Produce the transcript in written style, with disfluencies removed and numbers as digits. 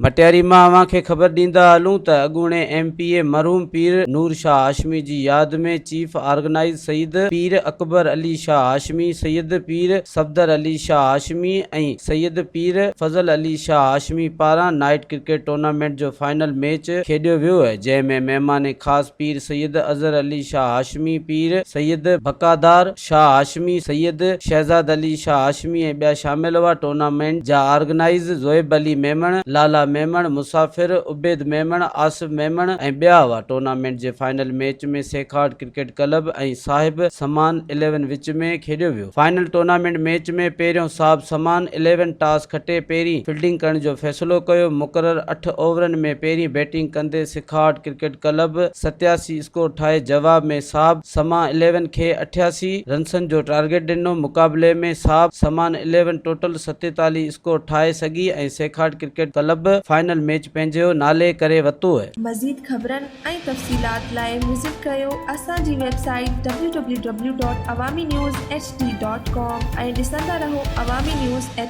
مٽياري مان اوهان کي خبر ڏيندا هلون ته اڳوڻي ايم پي اي مرحوم پير نور شاهه هاشمي جي ياد ۾ چيف آرگنائيز سيد پير اڪبر علي شاهه هاشمي، سيد پير صفدر علي شاهه هاشمي ۽ سيد پير فضل علي شاهه هاشمي پاران نائيٽ ڪرڪيٽ ٽورنامينٽ جو فائنل ميچ کيڏيو ويو جنهن ۾ مهمان خاص پير سيد اظهر علي شاهه هاشمي، پير سيد بقادار شاهه هاشمي، سيد شهزاد علي شاهه هاشمي ۽ ٻيا شامل هئا. ٽورنامينٽ جا آرگنائيز زويب علي ميمڻ، لالا ميمڻ، مسافر، عبيد ميمڻ، آصف ميمڻ ۽ ٻيا هئا. ٽورنامينٽ جي فائنل ميچ ۾ سيکاٽ ڪرڪيٽ ڪلب ۽ صاحب سمان اليون وچ ۾ کيڏيو ويو. فائنل ٽورنامينٽ ميچ ۾ پهريون صاحب سمان اليون ٽاس کٽي پهرين فيلڊنگ ڪرڻ جو فيصلو ڪيو. مقرر اٺ اوورن ۾ پهرين بيٽنگ ڪندي سيکاٽ ڪرڪيٽ ڪلب 87 اسڪور ٺاهي جواب ۾ صاحب سمان اليون کي 88 رنسن جو ٽارگيٽ ڏنو. مقابلي ۾ صاحب سمان اليون ٽوٽل 47 اسڪور ٺاهي سگهي ۽ سيکاٽ ڪرڪيٽ ڪلب فائنل ميچ پنهنجو نالي ڪري ورتو. مزيد خبرن ۽ تفصيلات لاء وزٽ ڪريو اسان جي website W W W dot Awami news H D dot com ۽ ڏسندا رهو عوامي نيوز ايڇ.